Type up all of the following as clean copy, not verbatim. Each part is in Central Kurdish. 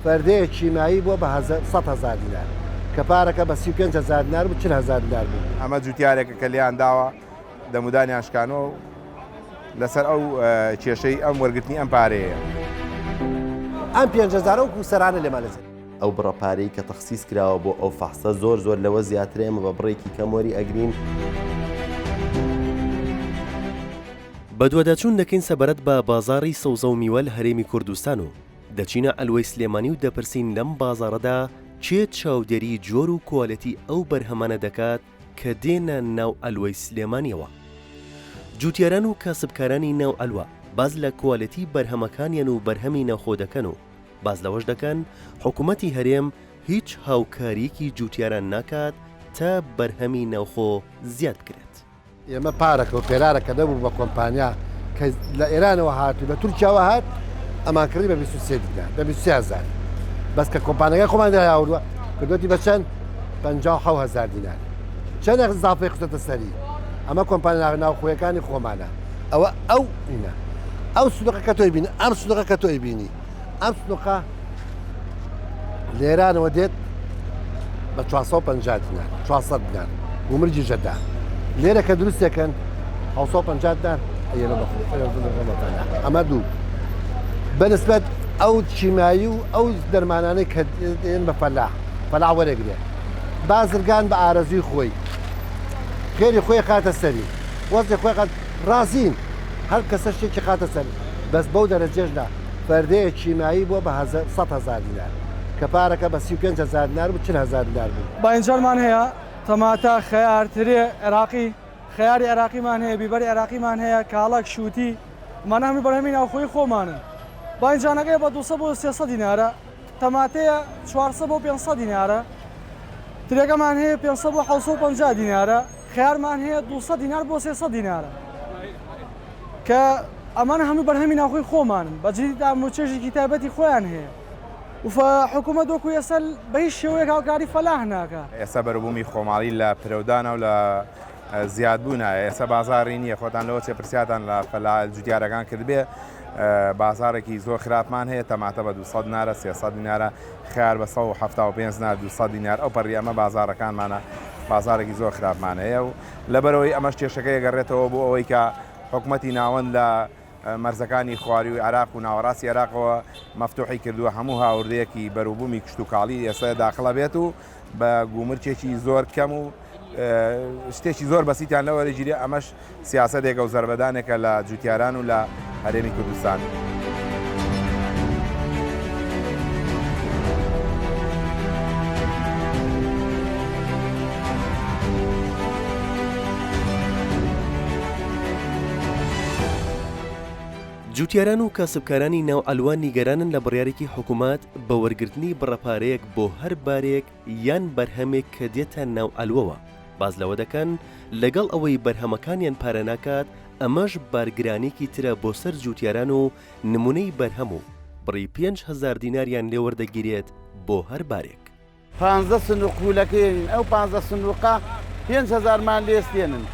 فەردەیەک کیمیایی بووە بە 100 هەزار دینار کە پارەکە بە 35 هەزار دینار بوو 40 هەزار دینار بوو. ئەمە جوتیارێکە کە لێیان داوە دەمودانیان شکانوە و لەسەر ئەو کێشەی ئەم وەرگرتنی ئەم پارەیە. ئەم 5 هەزارە وەکو سەرانە لێمان دەچێت. ئەو بڕە پارەی کە تەخسیس کراوە بۆ ئەو فەحسە زۆر زۆر لەوە زیاترە ئێمە بە بڕێکی کەم وەری ئەگرین. بەدواداچوون دەکەین سەبارەت بە بازاڕی سەوزە و میوە لە هەرێمی کوردستان و دەچینە عەلوەی سلێمانی و دەپرسین لەم بازاڕەدا کێ چاودێری جۆر و کوالێتی ئەو بەرهەمانە دەکات کە دێنە ناو عەلوەی سلێمانیەوە. جوتیاران و کاسبکارانی ناو عەلوە باس لە کوالێتی بەرهەمەکانیان و بەرهەمی ناوخۆ دەکەن و باس لەوەش دەکەن حکومەتی هەرێم هیچ هاوکارییەکی جوتیاران ناکات تا بەرهەمی ناوخۆ زیاد بکرێت. ئێمە پارەکە و پێرارەکە نەبوو بە کۆمپانیا کە لە ئێرانەوە هات و لە تورکیاوە هات ئەمان کڕی بە 23 دینار بە 23 هەزار بەس کە کۆمپانیاکە خۆمان دایاوردوە کردوەتی بە چەند 57 هەزار دینار چەندێک ئیزافەی خستۆتە سەری ئەمە کۆمپانیا ناوخۆیەکانی خۆمانە ئەوە ئەو ئینە ئەو سندوقە کە تۆی بینی ئەم سندوقە کە تۆی بینی ئەم سندوقە لێرانەوە دێت بە 450 دینار 400 دینار گومرگی جەدە لێرە کە دروستێکن 750 دینار ئەیەنە بە ئەمە دوو بەنسبەت ئەو کیمایی و ئەو دەرمانانەی کە دێن بە فەلاح فەلاح وەرەگرێ بازرگان بە ئارەزوی خۆی خێری خۆی خاتە سەری وەزی خۆی خات ڕازین هەر کەسە شتێکی خاتە سەر بەس بەو دەرەجەش نا فەردەیەک کیمیایی بووە بە 100 هەزار دینار کە پارەکە بە 35 هەزار دینار بوو 40 هەزار دینار بوو. باینجانمان هەیە، تەماتە، خەیار، ترێ، عێراقی، خەیاری عێراقیمان هەیە، بیبەری عێراقیمان هەیە، کاڵەک، شووتی، ئەمانە هەمووی بەرهەمی ناوخۆیی خۆمانن. باینجانەکەی بە 200 بۆ 300 دینارە، تەماتەیە 400 بۆ 500 دینارە، ترێکەمان هەیە 500 بۆ 750 دینارە، خەیارمان هەیە 200 دینار بۆ 300 دینارە. کە ئەمانە هەموو بەرهەمی ناوخۆی خۆمانن، بە جدی تام و چێژێکی تایبەتی خۆیان هەیە و حکوومەت وەکو ئێستا بە هیچ شێوەیەک هاوکاری فەلاح ناکا. ئێستا بەروبوومی خۆماڵی لە پرەودانە و لە زیادبوونە، ئێستا بازاڕی نییە، خۆتان لەوە چێ پرسیارتان لە فەلاح جوتیارەکان کردبێ، بازاڕێکی زۆر خراپمان هەیە، تەماتە بە 200 دینارە، 300 دینارە، خەیار بە 175 دینار، 200 دینار، ئەو پەڕی ئەمە بازاڕەکانمانە، بازاڕێکی زۆر خراپمان هەیە و لەبەرئەوەی ئەمەش کێشەکەی ئەگەڕێتەوە بۆ ئەوەی کە حکومەتی ناوەند لە مەرزەکانی خوارووی عێراق و ناوەڕاستی عێراقەوە مەفتوحی کردووە هەموو هاوردەیەکی بەروبوومی کشتوکاڵی ئێستا داخڵە بێت و بە گومرکێکی زۆر کەم و شتێکی زۆر بەسیتیان لەوەرەگیرێ ئەمەش سیاسەتێکە و زەربەدانێکە لە جوتیاران و لە هەرێمی کوردستان. جوتیاران و کاسبکارانی ناو عەلوە نیگەرانن لە بڕیارێکی حکومەت بە وەرگرتنی بڕە پارەیەک بۆ هەر بارێک یان بەرهەمێک کە دێتە ناو عەلوەوە، باس لەوە دەکەن لەگەڵ ئەوەی بەرهەمەکانیان پارە ناکات ئەمەش بارگرانیەکی ترە بۆ سەر جوتیاران و نمونەی بەرهەم و بڕی 5000 دیناریان لێوەردەگیرێت بۆ هەر بارێک. پانزە سندوق پولەکە ێنین ئەو پانزە سندوقە پێنج هەزارمان لێ ستێنن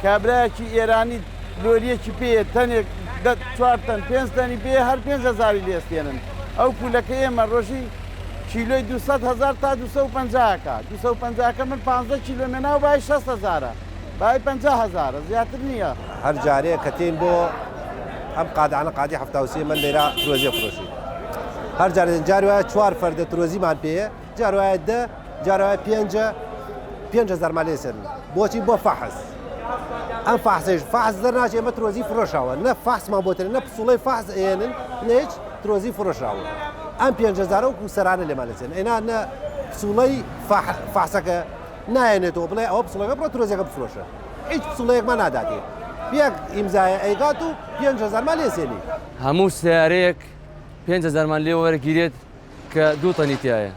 کابرایەکی ئێرانی لۆریەکی پێیە تەنێک دە چوار تەن پێنج تەنی پێیە هەر پێنج هەزاری لێ ستێنن ئەو پولەکە ئێمە ڕۆژی کیلۆی 200 هەزار تا 250 ئەکا 250 کە من پانزە کیلۆ مێناو بای 60 هەزارە بای 50 هەزارە زیاتر نییە. هەر جارێ کە تێین بۆ ئەم قادانە قادی 73 من لێرە ترۆزیە فرۆشین هەر جارێ جار وایە چوار فەردە ترۆزیمان پێیە جار وایە دە جار وایە پێنجە پێنج هەزارمان لێ سەرن بۆچی بۆ فەحس ئەم فەحسەیش فەحس دەرناچێ ئێمە ترۆزی فرۆشاوە نە فەحسمان بۆ تێنن نە پسوڵەی فەحس ئەیەنن نە هیچ ترۆزی فرۆشراوە ئەم پێنج هەزارە وەکو سەرانە لێمان دەچێن ئێنا نە پسوڵەی فەحسەکە نایەنێتەوە بڵێ ئەوە پسوڵەکە بڕۆ ترۆزیەکە بفرۆشە هیچ پسوڵەیەکمان ناداتێ یەک ئیمزایە ئەیگات و پێنج هەزارمان لێ سێنی. هەموو سەیارەیەک پێنج هەزارمان لێ وەرگیرێت کە دوو تەنی تیایە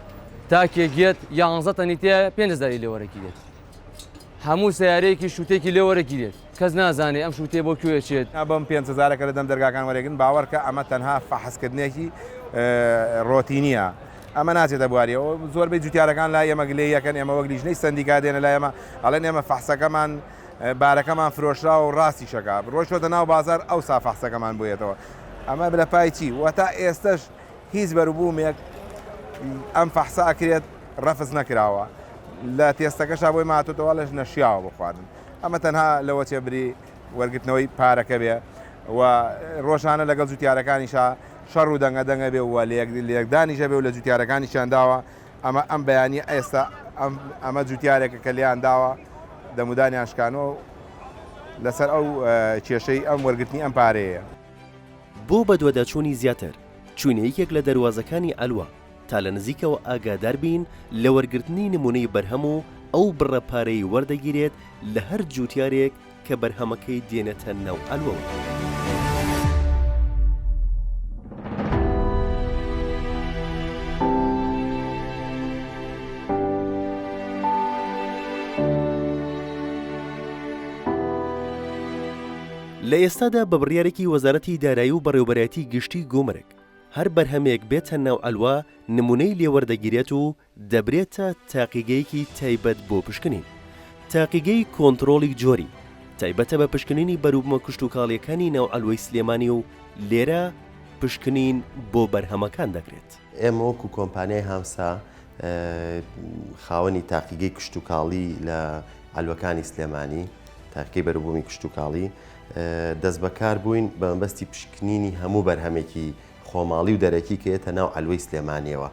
تاکێک یەت یانزە تەنی تیایە پێنج هەزاری لێ وەرەگیرێت هەموو سەیارەیەکی شووتێکی لێ وەرەگیرێت کەس نازانێ ئەم شووتێ بۆ کوێ چێت. بەم پێنج هەزارە کە لە دەم دەرگاکان وەرەگرن باوەڕکە ئەمە تەنها فەحسکردنێکی ڕۆتینیە ئەمە ناچێتە بواریەوە زۆربەی جوتیارەکان لای ئێمە گلەیی ئەکەن ئێمە وەک لیژنەی سەندیکا دێنە لای ئێمە ئەڵێن ئێمە فەحسەکەمان بارەکەمان فرۆشراوە و ڕاستیشەکە ڕۆیشتۆتە ناو بازار ئەوسا فەحسەکەمان بۆ یەتەوە ئەمە لە پای چی وە تا ئێستەش هیچ بەروبوومێک. ئەم فەحسە ئەکرێت ڕەفز نەکراوە لە تێستەکەشا بۆی ماتۆتەوە لەش نەشیاوە بۆ خواردن ئەمە تەنها لەوە چێ بری وەرگرتنەوەی پارەکە بێ و ڕۆژانە لەگەڵ جوتیارەکانیشا شەڕ و دەنگە دەنگە بێ و لێکدانیشە بێ و لە جوتیارەکانیشیان داوە ئەمە ئەم بەیانی ئێستا ئەمە جوتیارێکە کە لێیان داوە دەمودانیان شکانەوە لەسەر ئەو کێشەی ئەم وەرگرتنی ئەم پارەیە. بۆ بەدواداچوونی زیاتر چووینە یەکێک لە دەروازەکانی عەلوە تا لە نزیکەوە ئاگادار بین لە وەرگرتنی نموونەی بەرهەم و ئەو بڕە پارەی وەردەگیرێت لە هەر جووتیارێک کە بەرهەمەکەی دێنێتە ناو عەلوەوە. لە ئێستادا بە بڕیارێکی وەزارەتی دارایی و بەڕێوەبەرایەتی گشتی گومرگ، هەر بەرهەمێک بێتە ناو عەلوە نمونەی لێوەردەگیرێت و دەبرێتە تاقیگەیەکی تایبەت بۆ پشکنین. تاقیگەی کۆنتڕۆڵی جۆری، تایبەتە بە پشکنینی بەروبومە کشتوکاڵییەکانی ناو عەلوەی سلێمانی و لێرە پشکنین بۆ بەرهەمەکان دەکرێت. ئێمە وەکو کۆمپانیای هامسا خاوەنی تاقیگەی کشتوکاڵی لە عەلوەکانی سلێمانی، تاقیگەی بەروبوومی کشتوکاڵی، دەستبەکار بووین بە مەبەستی پشکنینی هەموو بەرهەمێکی خۆماڵی و دەرەکی کە یەتە ناو عەلوەی سلێمانیەوە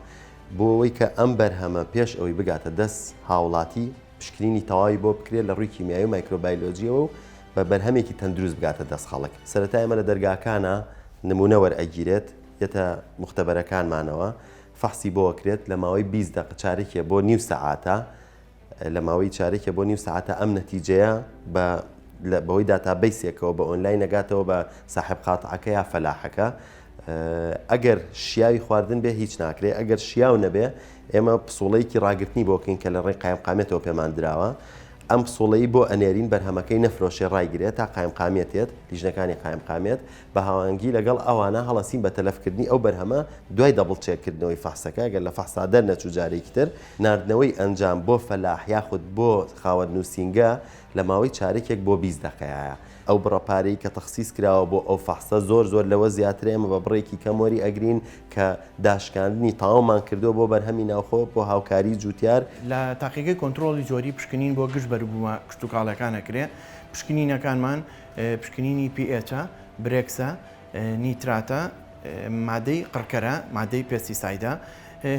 بۆ ئەوەی کە ئەم بەرهەمە پێش ئەوەی بگاتە دەست هاوڵاتی پشکنینی تەواوی بۆ بکرێت لە ڕووی کیمیایی و مایکرۆبایلۆجیەوە و بە بەرهەمێکی تەندروست بگاتە دەست خەڵک. سەرەتا ئێمە لە دەرگاکانا نمونە وەرئەگیرێت یەتە موختەبەرەکانمانەوە فەحسی بۆ ئەکرێت لە ماوەی 20 دەق چارەکێ بۆ نیو سەعاتە لە ماوەی چارەکێ بۆ نیو سەعاتە ئەم نەتیجەیە بە بەهۆی داتابەیسێکەوە بە ئۆنلاین ئەگاتەوە بە ساحێب قاتعەکە یا فەلاحەکە ئەگەر شیاوی خواردن بێ هیچ ناکرێ ئەگەر شیاو نەبێ ئێمە پسوڵەیەکی ڕاگرتنی بۆ کەین کە لە ڕێی قایمقامیەتەوە پێمان دراوە ئەم پسوڵەی بۆ ئەنێرین بەرهەمەکەی نەفرۆشێ ڕایگرێت تا قایمقامیەت یەت لیژنەکانی قایمقامیەت بە هاوانگی لەگەڵ ئەوانە هەڵەسین بە تەلەفکردنی ئەو بەرهەمە دوای double check کردنەوەی فەحسەکە گەر لە فەحسا دەرنەچوو جارێکی تر ناردنەوەی ئەنجام بۆ فەلاح یاخود بۆ خاوەن نووسینگە لە ماوەی چارەکێک بۆ 20 دەقەیە. ئەو بڕە پارەی کە تەخسیس کراوە بۆ ئەو فەحسە زۆر زۆر لەوە زیاترە ئێمە بە بڕێکی کەم وەری ئەگرین کە داشکاندنی تەواومان کردووە بۆ بەرهەمی ناوخۆ بۆ هاوکاری جووتیار. لە تاقیگەی کۆنترۆڵی جۆری پشکنین بۆ گشت بەروبوومە کشتوکاڵیەکان ئەکرێ، پشکنینەکانمان پشکنینی پی ئێچە، برێکسە، نیتراتە، مادەی قڕکەرە، مادەی پێستیسایدە،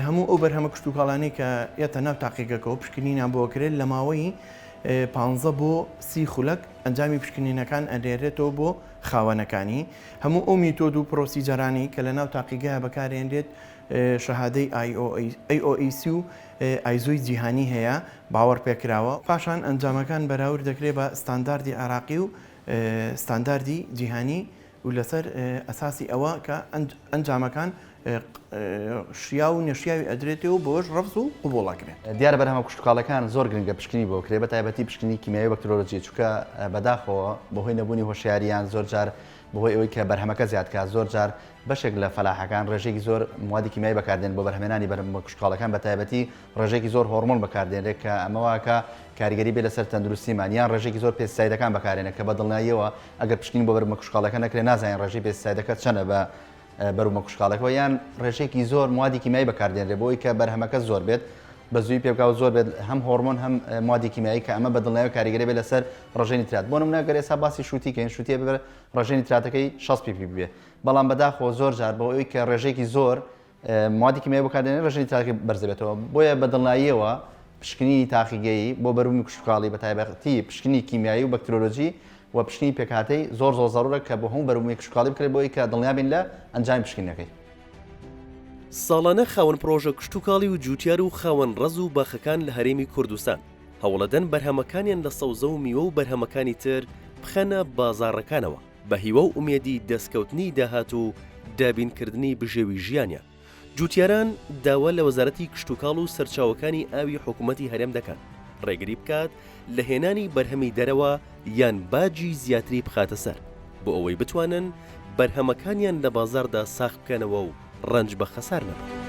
هەموو ئەو بەرهەمە کشتوکاڵانەی کە یەتە ناو تاقیگەکەوە پشکنینیان بۆ ئەکرێت لە ماوەی 15 بۆ 30 خولەک ئەنجامی پشکنینەکان ئەنێرێتەوە بۆ خاوەنەکانی. هەموو ئەو میتۆد و پرۆسیجەرانەی کە لە ناو تاقیگەیا بەکارێنرێت شەهادەی IOAC و ئایزۆی جیهانی هەیە باوەڕپێکراوە. پاشان ئەنجامەکان بەراورد دەکرێت بە ستانداردی عێراقی و ستانداردی جیهانی و لەسەر ئەساسی ئەوە کە ئەنجامەکان شیاو و نەشیاوی ئەدرێتێ و بەوەش ڕەفز و قبوڵ ئەکرێت. دیارە بەرهەمە کشتوکاڵەکان زۆر گرنگە پشکنینی بۆ بکرێت بەتایبەتی پشکنینی کیمیاوی و بەکترۆلۆجی چونکە بەداخەوە بەهۆی نەبوونی هۆشیارییان زۆر جار بەهۆی ئەوەی کە بەرهەمەکە زیاد کات زۆر جار بەشێک لە فەلاحەکان ڕێژەیەکی زۆر موادی کیمیایی بەکاردێن بۆ بەرهەمێنانی بەرهەمە کشتوکاڵەکان بەتایبەتی ڕێژەیەکی زۆر هۆڕمۆن بەکاردێنرێت کە ئەمە واکا کاریگەری بێت لەسەر تەندروستیمان یان ڕێژەیەکی زۆر پێستیسایدەکان بەکارێنێت کە بە دڵنیاییەوە ئەگەر پشکنین بۆ بەروبوومە کشتوکاڵەکە نەکرێت نازانین ڕێژەی پێستیسایدەکە چەنە بە بەروبوومە کشتوکاڵەکەوە یان ڕێژەیەکی زۆر موادی کیمیایی بەکاردێنرێت بۆ ئەوەی کە بەرهەمەکە زۆر بێت بە زووی پێبگا و زۆر بێت هەم هۆڕمۆن هەم موادی کیمیایی کە ئەمە بە دڵنیایەوە کاریگەری بێت لەسەر ڕێژەی نیترات بۆ نمونە گەر ئێستا باسی شووتی کەین شووتیە بێت ڕێژەی نیتراتەکەی 60 ppb بێ بەڵام بەداخەوە زۆر جار بۆ ئەوەی کە ڕێژەیەکی زۆر موادی کیمیایی بەکاردێنێت ڕێژەی نیتراتەکەی بەرز دەبێتەوە بۆیە بە دڵنیاییەوە پشکنینی تاقیگەیی بۆ بەروبوومی کشتوکاڵی بە تایبەتی پشکنینی کیمیایی و بەکترۆلۆجی و پشکنینی پێکهاتەی زۆر زۆر زەرورە کە بۆ هەموو بەروبوومی کشتوکاڵی بکرێت بۆ ئەوەی کە دڵنیا بین لە ئەنجامی پشکنینەکەی. ساڵانە خاوەن پڕۆژە کشتوکاڵی و جوتیار و خاوەن ڕەز و باخەکان لە هەرێمی کوردستان هەوڵەدەن بەرهەمەکانیان لە سەوزە و میوە و بەرهەمەکانی تر بخەنە بازاڕەکانەوە بە هیوا و ئومێدی دەستکەوتنی داهات و دابینکردنی بژێوی ژیانیان. جوتیاران داوا لە وەزارەتی کشتوکاڵ و سەرچاوەکانی ئاوی حکومەتی هەرێم دەکەن ڕێگری بکات لە هێنانی بەرهەمی دەرەوە یان باجی زیاتری بخاتە سەر بۆ ئەوەی بتوانن بەرهەمەکانیان لە بازاڕدا ساغ بکەنەوە و ڕەنج بە خەسار نەبەن.